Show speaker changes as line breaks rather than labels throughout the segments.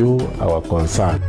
You our concern.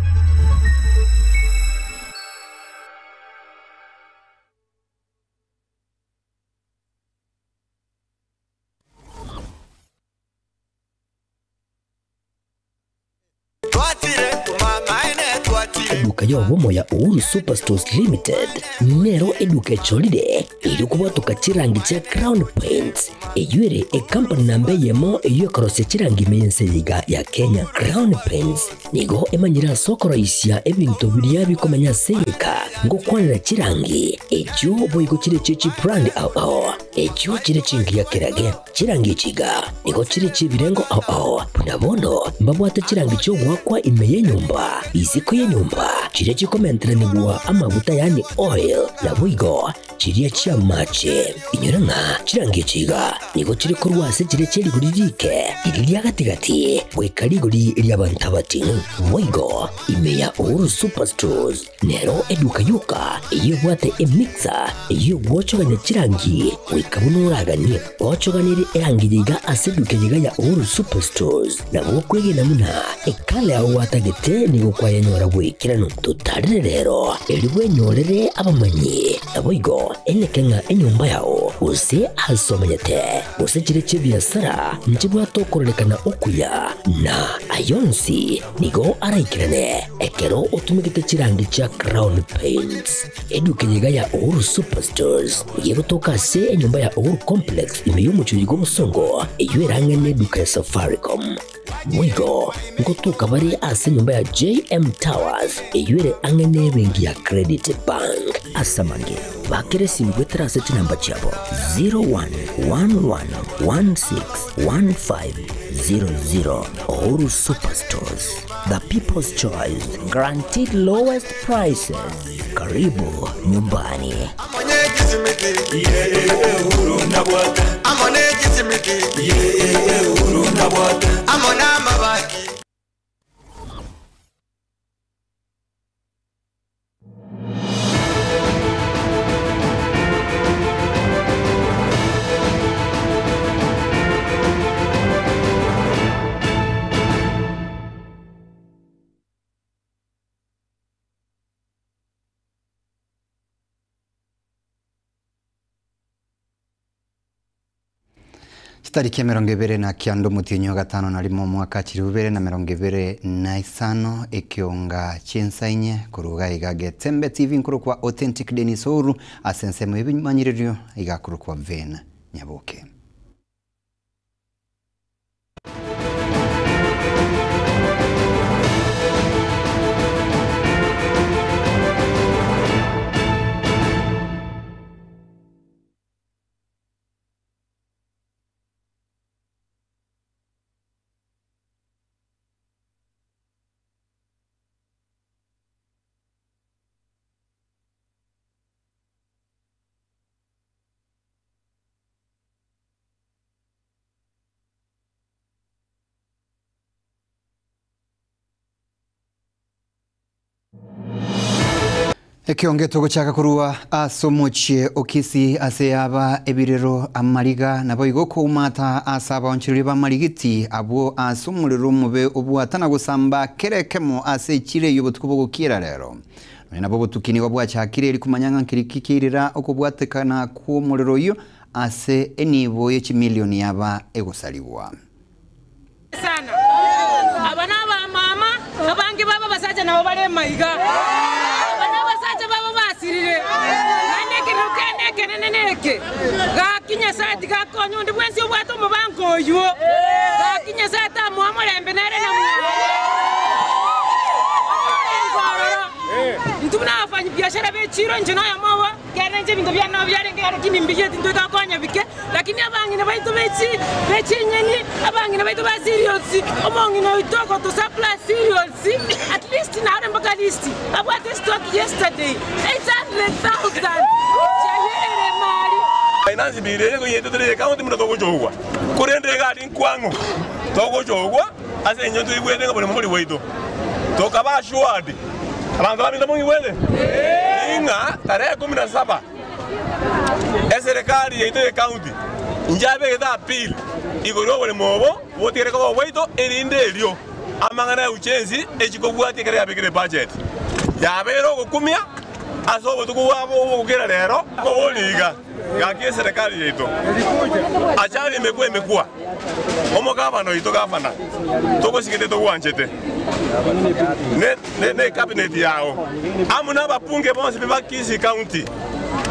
Eduka y'obomo ya Uhuru Superstores Limited nero eduka echorire erio kobwatoka chirangi chia Crown Paints Eyio ere ekampani namba eyemo eyio ekorosia chirangi ime y'ense eye iga ya Kenya. Crown Paints nigo emanyire ase okoroisia ebinto biria bikomenya ase egeka ngokwanera chirangi echio boigo chire echio chibrand ao ao echio chire chingiya kerage. Chirangi echi iga nigo chire chi'ebirengo ao ao buna bono mbabwate chirangi chi'ogoakwa ime y'enyomba, isiko y'enyomba, chiria chikomenteranigwa amaguta yaani oil, naboigo Chiria chi'amache. Inyora ng'a chirangi echi iga nigo chire korwa ase chiria chie rigori riike, riria ria gati-gati, goika rigori ri'abanto abating'u. Boigo, ime ya Uhuru Superstores nero eduka yoka eyio ebwate emixer eyio egwochogania chirangi goika buna oraganie. Gochoganerie erangi eye iga ase eduka eye iga ya Uhuru Superstores, nabo okwegena buna ekala yao gwatagete nigo kwayenyora bw'ekeranu. Totarere rero, erio bwenyorere abamanyi, naboigo eneke ng'a enyomba yao, gose aase omenyete, gose chire chi'ebiasara nchibwate okororekana okuya, na ay'onsi nigo araikerane ekero otumegete chirangi chia Crown Paints. Eduka eye iga ya Uhuru Superstores nigo egotoka ase enyomba ya Uhuru Complex ime y'omochie oyo bw'obosongo, eyio erang'ane eduka ya Safaricom. Boigo ngotoka bare ase enyomba ya JM Towers eyio ere ang'e n'ebenki ya Credit Bank. Ase amange, bakera esimi goetera ase chinamba chiabo 0111161500. Uhuru Superstores, the people's choice, guaranteed lowest prices. Karibu nyumbani.
Chitariki 29 omotienyi o gatano na rimo omwaka 2025 ekionga chi'ensa inye korwa iga iga Getembe TV nkorokwa Authentic Dennis Ouru ase ensemo y'ebimanyererio iga akorokwa Vane Nyaboke. Ekionge togochaka korwa ase omochie o Kisii ase aba ebirero amariga naboigo koumata ase abaonchoreria b'amarigiti abwo ase omorero omobe obwata na gosamba kera ekemo ase echiro eyio obotuko bogokiera rero. Nonya nabo obotuki nigo bwachakire eri komanya ng'a nkeri ki kiairera okobwatekana kw'omorero oyio ase enibo ye chimilioni yaba egosarigwa.
Sana. Aba nabamama, abange babo abasacha nabo bare maiga. Aba nabasacha babo basirire. Naende ekerero kende ekenene neke, Gaki Nyasae tiga akonye onde bwensi obwate omobango oyio. Gaki Nyasae tamoa omorembe nere na mwaye. Omorembe ororo. Intwe buna abafanyibiashara b'echiro, inche noyomo obo, Ekiagera inche ebinto biane nabo biarenge iga, lakini mbigeti ntwe tokonya bike, lakini abang'ina baito be chi be chinyeni, abang'ina baito ba cereals, omong'ina oito ogoto supply cereals, at least nare mpaka list, abwate stock yesterday 800,000 chiayerere mari.
Finance bill eye goyetete eye county buna togochogwa, korende egari nkwang'o togochogwa ase eng'encho toigwete ng'a boremo bori bwaito. Tokaba assured, abanto baminto mong'igwete? Ng'a tarehe 17 eserekari yaito ye county inche abegete appeal igoro y'oboremo obo botigare koba obwaito erinde erio. Amang'ana ya ujenzi echikobwatia ekero yabekire ebudget yabeire ogokumia ase obotuko bwabo obwo kera rero koboria iga gaki eserekari yaito achari emekwa emekwa omogavana oito gavana togosigete togwanchete ne ne ne cabinet yao amo na abapunge bonsi pi ba Kisii County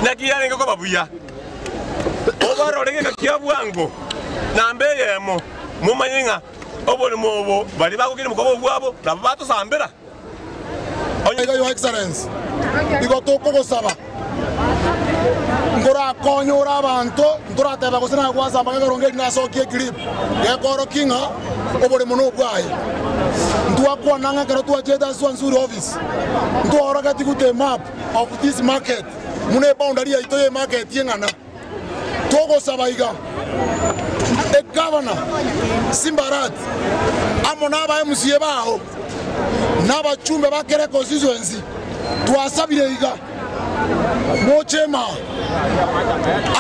naki yarenge koba buya obarore geka kia bwango namba eyemo momanye ng'a Oborimo obo baria bagokina omokoba obwabo nabwo batosambera. Onye.
Iga Your Excellency, igo tokogosaba nkorakonye ore abanto ntorateba gose nagwasamba ng'a ekerongo eri nasokie eclip gekoorokia ng'a oboremo nobwaye. Ntwakwana ng'a ekero twachete ase Swansuri office ntwaorogetie gute emap of this market buna eboundary yaito ye emarket eng'ana. Togosaba iga, Egavana Simbarati amo naba MCA bao na abachumbe ba kera econstituency, twasabire iga, moche maa,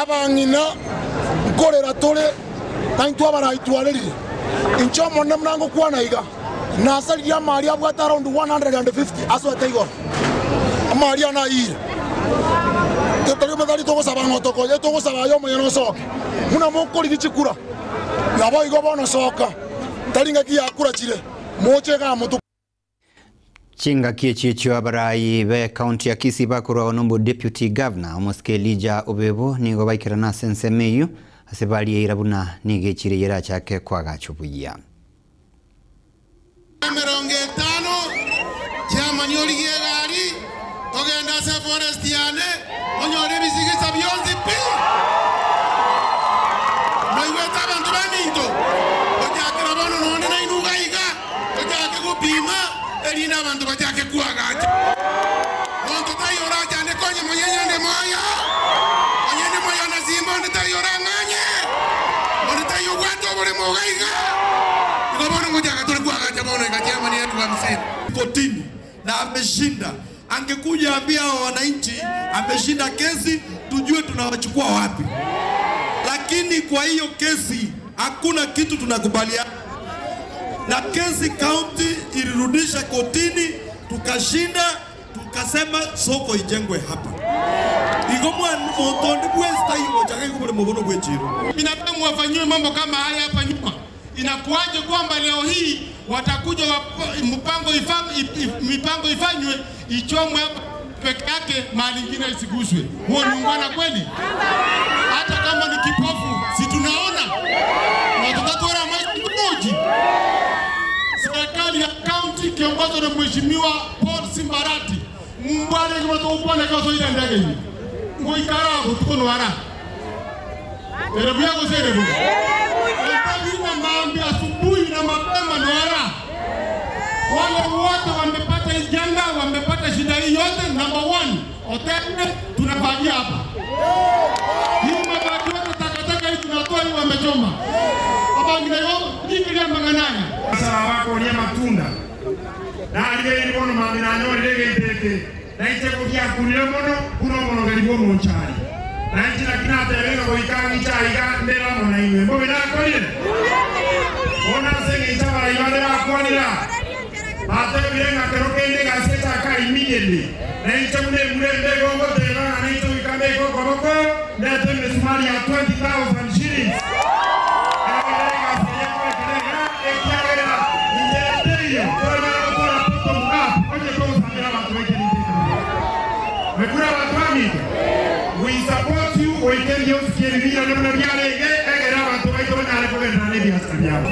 abang'ina nkorera tore naintwe abarai twarerire. Inche Omonene buna ngokwana iga, nasaririe amari abwate around 150 asoete igoro. Amari ane ayire. Tari tari togosaba ng'a otokonye, togosaba aye omonyene osoke. Buna mokorigia chikura, naboigo bono soka, tari ngaki ya kura chire, moche igaa motuko.
Chingaki echi echio abarai be county ya Kisii bakorwa Onombo Deputy Governor Omosike Elijah Obebo nigo baikerana ase ensemo eyio ase barieira buna nigo echire eyio erachake koagachwa buya.
50, chiamani origie egari, togende ase eforest yane, onyore ebisigisa bionsi pi. Moigwete abanto baminto? Gochakera bono nonde nainwe iga iga, tochake gopima, erinde abanto bachake koagacha. Monto taiyo orachande konye monyenye onde moyo, onye ndi moyo na simba onde taiyo orang'anye, onde taiyo obwate oboremo iga iga. Igo bono ngochaka tore koagacha bono iga chiamani elfu hamsini.
Kotini na ameshinda, angekuja ambia hawa wananchi ameshinda kesi, tujue tunawachukua wapi. Lakini kwa hiyo kesi hakuna kitu tunakubaliana na kesi. County ilirudisha kotini, tukashinda, tukasema soko ijengwe hapa. Igo mwana monto onde bwensi taiyo gochaka igo bore mobono bw'echiro.
Binadamu wafanyiwe mambo kama haya hapa nyuma. Inakuwaje kwamba leo hii watakuja mpango ifa, mipango ifanywe ichomwe hapa peke yake, mahali ingine isiguswe? Huo ni ungwana kweli? Hata kama ni kipofu, si tunaona na tutatora maji. Serikali ya kaunti ikiongozwa na Mheshimiwa Paul Simbarati mbwane kimatokwana kasoira ndege hii ngoikara gutukonwara erebu yako serebu na maambi asubuhi na mapema nwara. Wale wote wamepata hii janga, wamepata shida hii yote, number one, hoteli tunafagia hapa. Hii mabaki yote takataka hii tunatoa hii wamechoma. Abangine yo nikilia manganaya.
Sara wako ni matunda. Na aliye ni bono mami na nyori lege ndeke. Na ite ko kia kunire mono kuno mono gari bono nchari. Na inchi na kinata yega ko ikangi cha iga ndera mono inwe. Mbobe na kolire. Ona senge icha ibade bakwanira. Batebire ng'a kero kende gase chaka immediately. Na inche mune mure ndego ngoteba na inche wikambe ko koboko ndete misumari ya 20,000 shillings. We support you oikerie usikieriria ne muna biarenge egera abantu baito banyare kogenda ne biasara biabo.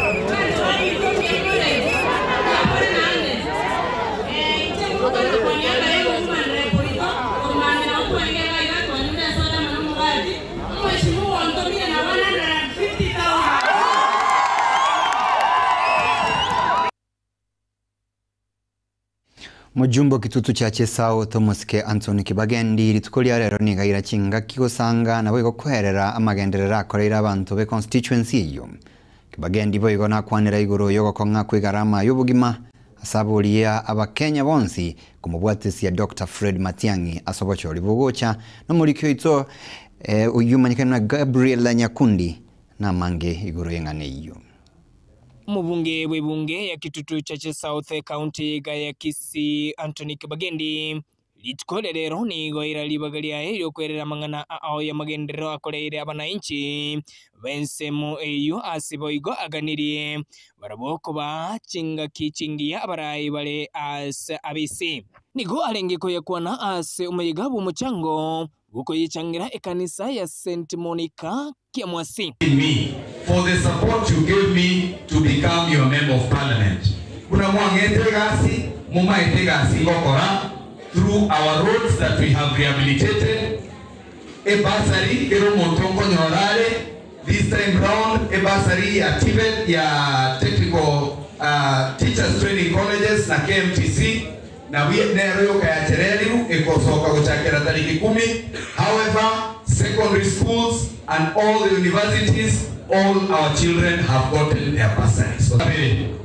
Mujumbe kitutu cha Chesao Thomas K Anthony Kibagendi rituko ria rero nigaira chingaki gosanga nabo igo kwerera amagenderera akoreire abanto be constituency eyo. Kibagendi boigo nakwanera igoro yogokong'a kw'igarama y'obogima asaboria abakenya bonsi komobwatisia Dr. Fred Matiang'i ase obochori bogocha nomorikio oito oyumanyikana na Gabriel Nyakundi namange igoro y'eng'ana eyio.
Omobunge bw'ebunge ya Kitutu Chache South Ekaunti iga ya Kisii Anthony Kibagendi rituko ria rero nigo aira ribaga riaye ri'okwerera amang'ana ao y'amagenderero akoreire abanainchi b'ensemo eyio ase boigo aganirie barabwo koba chingaki chingiya abarai bare ase abisi. Nigo arenge koyakwana ase omoyega bw'omochango bw'okoyechangera ekanisa ya St Monica Kiamwasi.
Me for the support you gave me to become your member of parliament. Buna mwang'ete egasi, momaete egasi ngokora through our roads that we have rehabilitated, ebursary kera omonto nkonyora are, this time round ebursary ya TVET ya Technical Teachers Training Colleges na KMTC nabwo nero yoka yachererirwe egosoka gochakera tariki ikomi. However, secondary schools and all the universities, all our children have gotten their bursaries. Kabere,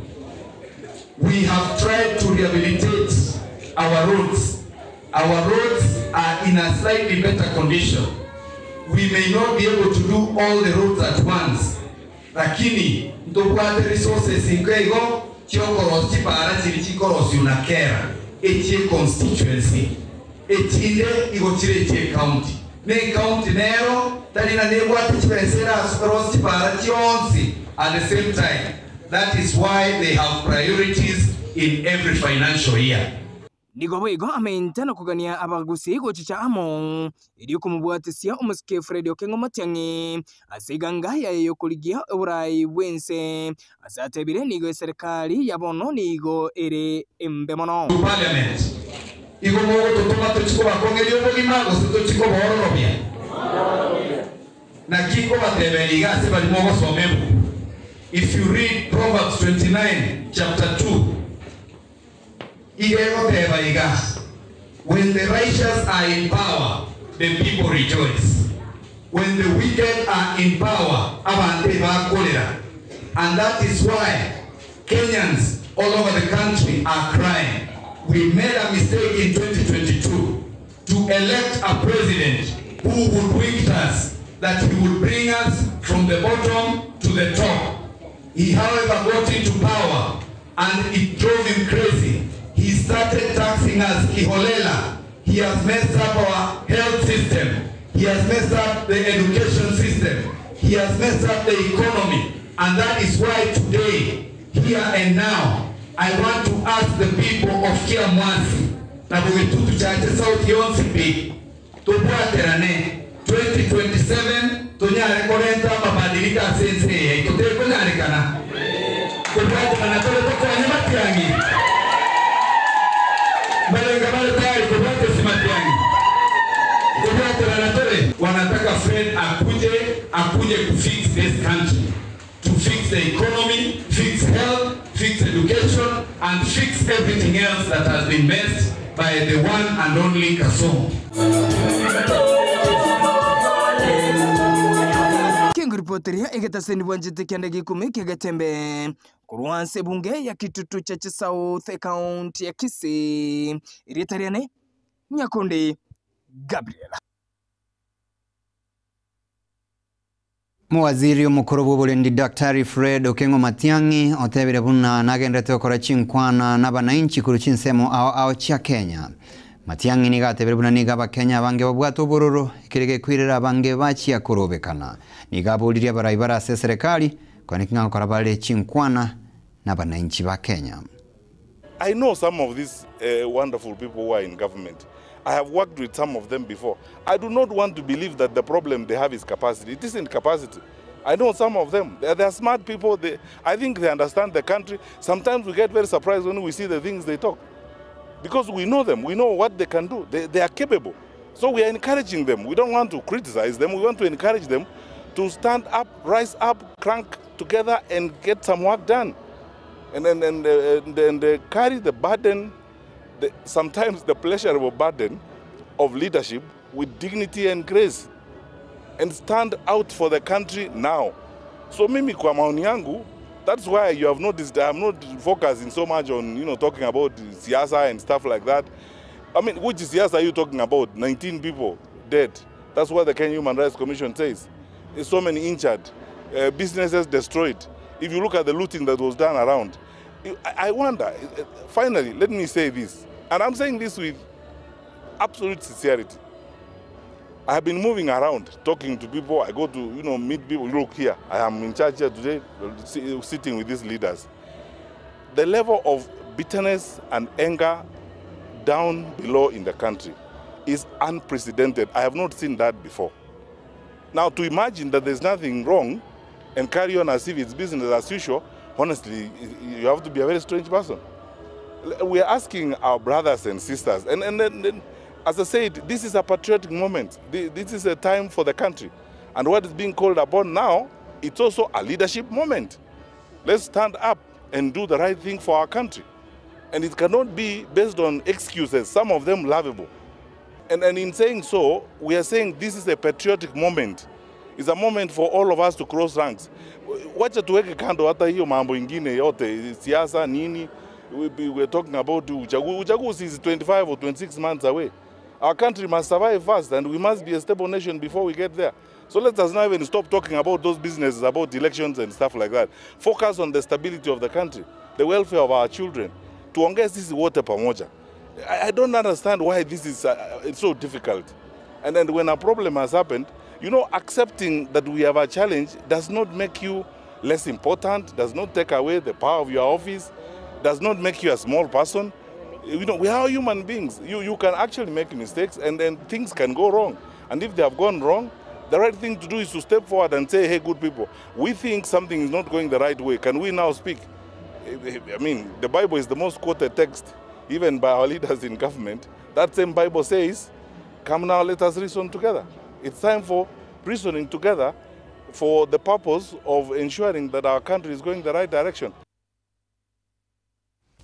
we have tried to rehabilitate our roads. Our roads are in a slightly better condition. We may not be able to do all the roads at once, lakini ntobwate resources nke igo chiokorosia chipara chiri chikorosiwa na kera echie constituency echinde igo chire echie county ne county nero tari na nebwate chibesa erarosie chipara chionsi at the same time. That is why they have priorities in every financial year.
Nigo boigo amente na kogania abagusii gochicha amo, erio komobwatisia omosike Fred Okengo Matiang'i ase eganga yaye y'okorigia oborai bw'ense. Ase atebire nigo eserekari ya bono nigo ere embe mono.
To Parliament. Igo mogototoma tochie kobakong'eria obogima gose tochie koboororobia? Naki nkobateberia iga ase baria mogosoma ebuku, If you read Proverbs 29 chapter 2, Iga egoteba iga, When the righteous are in power, the people rejoice, when the wicked are in power, abanto ebakorera. And that is why Kenyans all over the country are crying. We made a mistake in 2022 to elect a president who hoodwinked us that he would bring us from the bottom to the top. He however got into power and it drove him crazy. He started taxing us kiholela. He has messed up our health system. He has messed up the education system. He has messed up the economy. And that is why today, here and now, I want to ask the people of Kiamwasi na Bogetutu Chache South yonsi pi tobwaterane 2027 tonyare korenta amabadiliko ase ense eye yaito. Tekonyarekana kobwaterana tore tokonye Matiang'i? Mbarenga bare tayari kobwatesi Matiang'i? Kobwaterana tore. Wanataka Fred akuje, akuje kufix this country, to fix the economy, fix health, fix education and fix everything else that has been messed by the one and only Kasongo.
Kengoripoteria egetaseni bwanchete kianda gia ikomi kia Getembe korwa ase ebunge ya Kitutu Chache South Ekaunti ya Kisii, erieta riane Nyakundi Gabriel.
Mowaziri omokoro bw'oborendi Daktari Fred Okengo Matiang'i otebire buna nagenderete gokora chinkwana n'abanainchi korwa chinsemo ao ao chia Kenya. Matiang'i nigo atebire buna nigo abakenya abange babwate obororo ekere gekoirera abange bachia korobekana. Nigo aboririe abarai bare ase eserekari kwaneki ng'a gokora bare chinkwana n'abanainchi ba Kenya.
I know some of these wonderful people who are in government. I have worked with some of them before. I do not want to believe that the problem they have is capacity. It isn't capacity. I know some of them. They are smart people. I think they understand the country. Sometimes we get very surprised when we see the things they talk. Because we know them. We know what they can do. They are capable. So we are encouraging them. We don't want to criticize them. We want to encourage them to stand up, rise up, crank together and get some work done. And carry the burden, sometimes the pleasurable burden of leadership with dignity and grace, and stand out for the country now. So mimi kwa maoni yangu, that's why you have noticed I'm not focusing so much on talking about siasa and stuff like that. Which siasa are you talking about? 19 people dead. That's what the Kenya Human Rights Commission says. There's so many injured, businesses destroyed. If you look at the looting that was done around, I wonder, finally, let me say this, and I'm saying this with absolute sincerity. I have been moving around, talking to people. I go to, you know, meet people. Look here, I am in charge here today, sitting with these leaders. The level of bitterness and anger down below in the country is unprecedented. I have not seen that before. Now, to imagine that there's nothing wrong and carry on as if it's business as usual, honestly, you have to be a very strange person. We are asking our brothers and sisters, and then, as I said, this is a patriotic moment. This is a time for the country. And what is being called upon now, it's also a leadership moment. Let's stand up and do the right thing for our country. And it cannot be based on excuses, some of them laughable. And in saying so, we are saying this is a patriotic moment. It's a moment for all of us to cross ranks. Wacha tuweke kando hata hiyo mambo ingine yote, siasa nini. We're talking about uchaguzi. Uchaguzi is 25 or 26 months away. Our country must survive first, and we must be a stable nation before we get there. So let us not even stop talking about those businesses, about elections and stuff like that. Focus on the stability of the country, the welfare of our children. Tuongee sisi wote pamoja. I don't understand why this is it's so difficult. And then when a problem has happened, you know, accepting that we have a challenge does not make you less important, does not take away the power of your office, does not make you a small person. You know, we are human beings. You can actually make mistakes, and then things can go wrong. And if they have gone wrong, the right thing to do is to step forward and say, hey, good people, we think something is not going the right way. Can we now speak? I mean, the Bible is the most quoted text, even by our leaders in government. That same Bible says, come now, let us reason together. It's time for reasoning together for the purpose of ensuring that our country is going the right direction.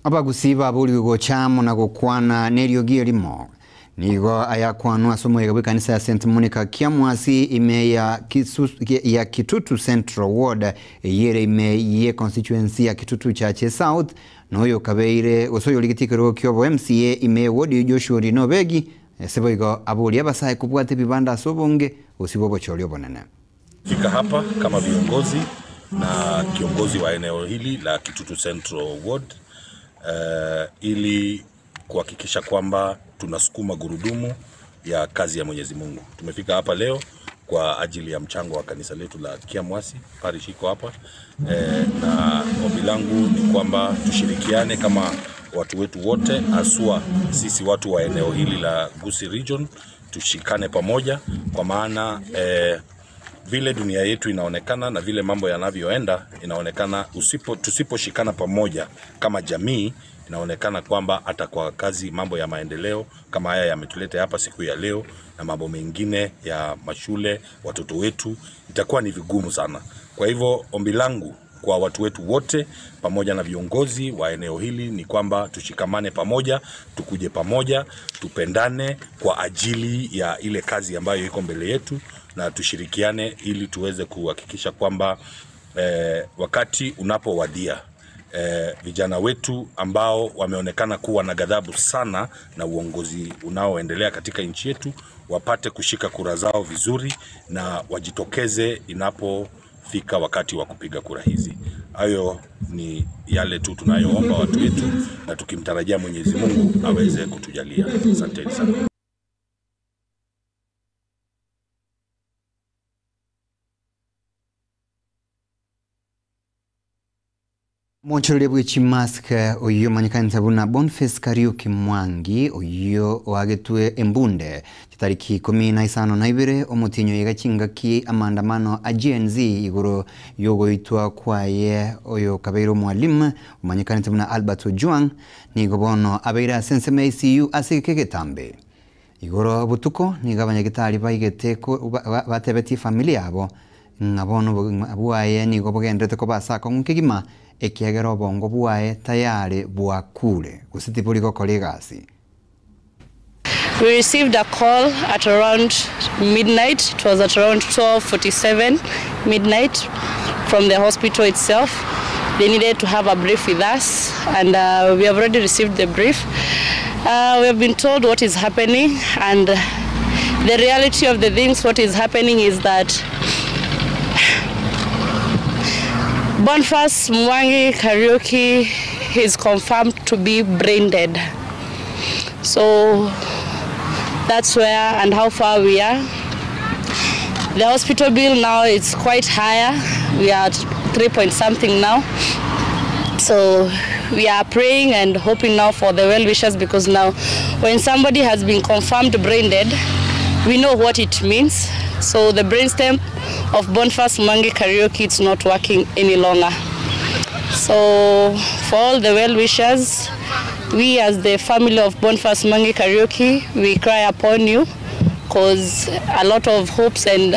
Abagusi baburiwe gochamo na gokwana neriogi rimo nigo ayakwanwa ase omwega bw'ekanisa ya St Monica Kiamwasi ime ya, ya Kitutu Central Ward eyere ime ye constituency ya Kitutu Church South noyo kabeire gose origetikero kiobo MCA ime ward Joshua Rinobegi seboigo aburi abasae kubwata ebibanda ase obonge gose bobochori obonene.
Fika hapa kama viongozi na kiongozi wa eneo hili la Kitutu Central Ward ili kuhakikisha kwamba tunasukuma gurudumu ya kazi ya Mwenyezi Mungu. Tumefika hapa leo kwa ajili ya mchango wa kanisa letu la Kiamwasi parish iko hapa na ombi langu ni kwamba tushirikiane kama watu wetu wote, haswa sisi watu wa eneo hili la Gusii Region, tushikane pamoja kwa maana vile dunia yetu inaonekana na vile mambo yanavyoenda, inaonekana tusiposhikana pamoja kama jamii, inaonekana kwamba hata kwa kazi mambo ya maendeleo kama haya yametuleta hapa siku ya leo na mambo mengine ya mashule, watoto wetu, itakuwa ni vigumu sana. Kwa hivyo ombi langu kwa watu wetu wote pamoja na viongozi wa eneo hili ni kwamba tushikamane pamoja, tukuje pamoja, tupendane kwa ajili ya ile kazi ambayo iko mbele yetu, na tushirikiane ili tuweze kuhakikisha kwamba wakati unapowadia vijana wetu ambao wameonekana kuwa na ghadhabu sana na uongozi unaoendelea katika nchi yetu wapate kushika kura zao vizuri na wajitokeze inapofika wakati wa kupiga kura hizi. Hayo ni yale tu tunayoomba watu wetu, na tukimtarajia Mwenyezi Mungu aweze kutujalia. Asanteni sana.
Monchorere bw'echimask oyo manyikanisa buna Boniface Kariuki Mwangi oyo oagetwe embunde chitariki 15 omotinyo yiga chingaki amandamano a Gen Z igoro yogoitwa kwaye oyo kabeire omwalimu omanyikanite buna Albert Ojwang nigo bono abeire ase ensemo ICU ase getambe igoro butuko nigo abanyagitari baigete batebetie familia yabo ng'a bono bwaye nigo bogenderete kobasaka ng'okegima ekiagera obongo bwaye tayari bwakure gose tibori gokora egasi.
We received a call at around midnight. It was at around 12:47 midnight from the hospital itself. They needed to have a brief with us, and we have already received the brief. We have been told what is happening, and the reality of the things, what is happening is that Boniface Mwangi Kariuki is confirmed to be brain dead. So that's where and how far we are. The hospital bill now is quite higher. We are at 3 point something now. So we are praying and hoping now for the well wishers, because now when somebody has been confirmed brain dead, we know what it means. So the brainstem of Boniface Mwangi Kariuki is not working any longer. So for all the well wishers, we as the family of Boniface Mwangi Kariuki, we cry upon you, because a lot of hopes and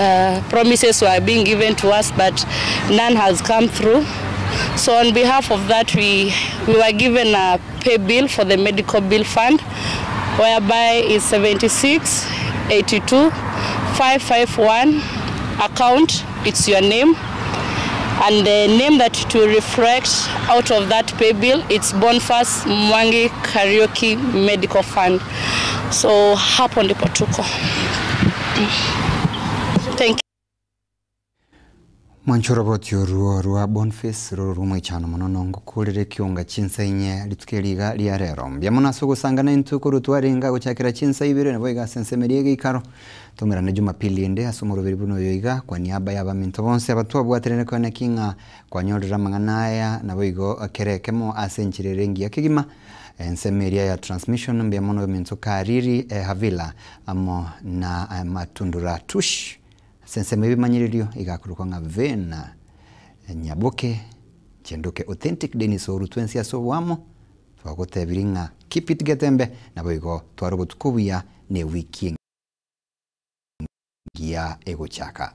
promises were being given to us, but none has come through. So on behalf of that, we were given a pay bill for the medical bill fund, whereby it's 76 82 551 account, it's your name. And the name that to reflect out of that pay bill, it's Boniface Mwangi Kariuki Medical Fund. So hapo ndipo tuko. Thank you.
Mwanchoroboti oruo rwa Boniface ruru mwichano mono nongokurire kiunga chinsa inye rituke riga ria rero mbiamona sugusangana intuko rutwaringa guchakira chinsa ibere nabo igasensemerie gikaro tumerane Jumapili ende ase omoroberi buno oyo iga kwa niaba ya abaminto bonse abatwabwaterere kone king'a kwanyorera amang'ana aya nabo igo kerekemo ase enchirere engiya kegima ensemeria ya transmission mbiamono ominto kariri Havila amo na matundura tush senseme ebimanyiririo igakuruka ng'a vena nyaboke chenduke authentic Dennis Oru twensi ase obwamo twagotebiri ng'a keep it getembe nabo igo twara obotuko buya ne wiki engiya egochaka.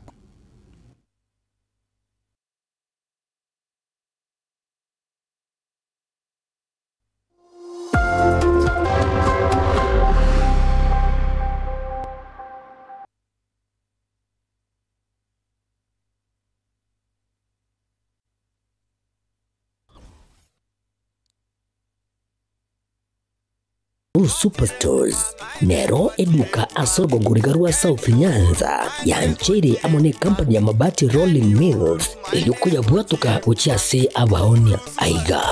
Superstores nero eduka asogongoriga rwa South Nyanza yanchere amone company ya Mabati Rolling Mills eyukuya bwatuka uchiase abaonia aiga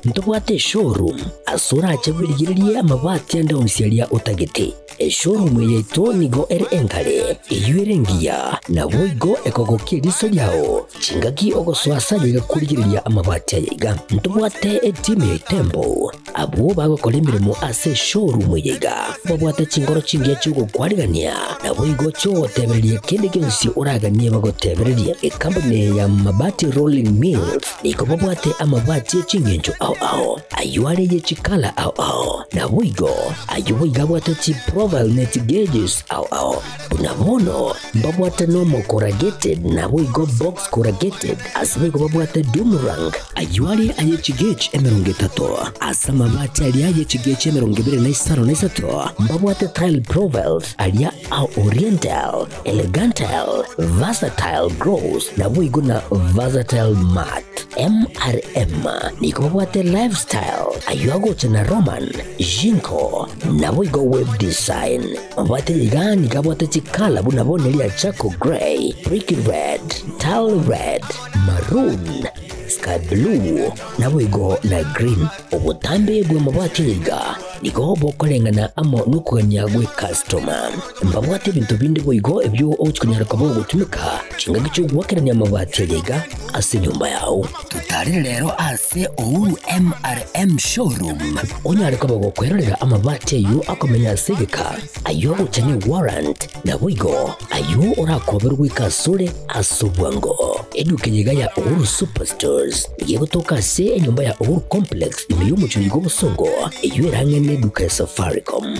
ntobwate showroom asura achabirigirie amabati andaonsiaria utagete eshowroom yetu nigo ere engare eyuerengia na boigo ekogokia riso lyao chingaki ogoswasa kurigiria amabati ayaiga ntobwate etimu ya Tembo abo bagokora emirimo ase showroom yaiga babwate chingoro chingiya chigokwarigania na boigo chogotebereria kende gionsi oraganie bagotebereria ekampani ya Mabati Rolling Mills niko babwate amabati echingencho ao ao ayuare yechikala ao ao na boigo ayo boiga bwate chi profile net gauges ao ao bunabono mbabwate nomo corrugated na boigo box corrugated asiboigo babwate doomerang ayuare ayechi gauge emirongo etato ase amabati aria ayechi gauge emirongo ebere na isano na isato mbabwate tile profiles aria ao oriental elegantal versatile gross na boigo na versatile mat MRM niko babwate lifestyle ayo na Roman Jinko na boigo web design mabati igani kabwate chikala bunabonelia charcoal grey brick red tile red maroon sky blue na boigo na green obutambe bwa mabati iga niko bokolengana amo nukuganya gwe customer mbabwate bintu bindi boigo ebyo ochikunyara kabo gutumika chinga gicho gwakerania mabati iga ase nyumba yao tutarire lero ase Uhuru MRM showroom onyare kabo gokwererera amabati ayo akomenya segeka ayo guchane warrant na boigo ayo orakoberwa ikasure asobwango eduke yiga ya Uhuru Superstores yegotoka se enyumba ya Uhuru Complex imiyumuchuri gobusongo eyo erangene duka ya Safaricom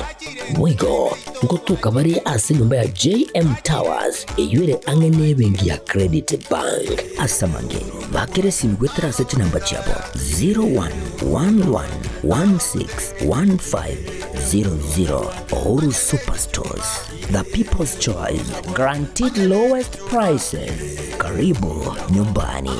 boigo ngotoka bari ase nyumba ya JM Towers eyuere angene bengi ya Credit Bank asamange bakere simigwetera ase chinamba chiabo 0111161500 Uhuru Superstores, the people's choice, guaranteed lowest prices. Karibu nyumbani.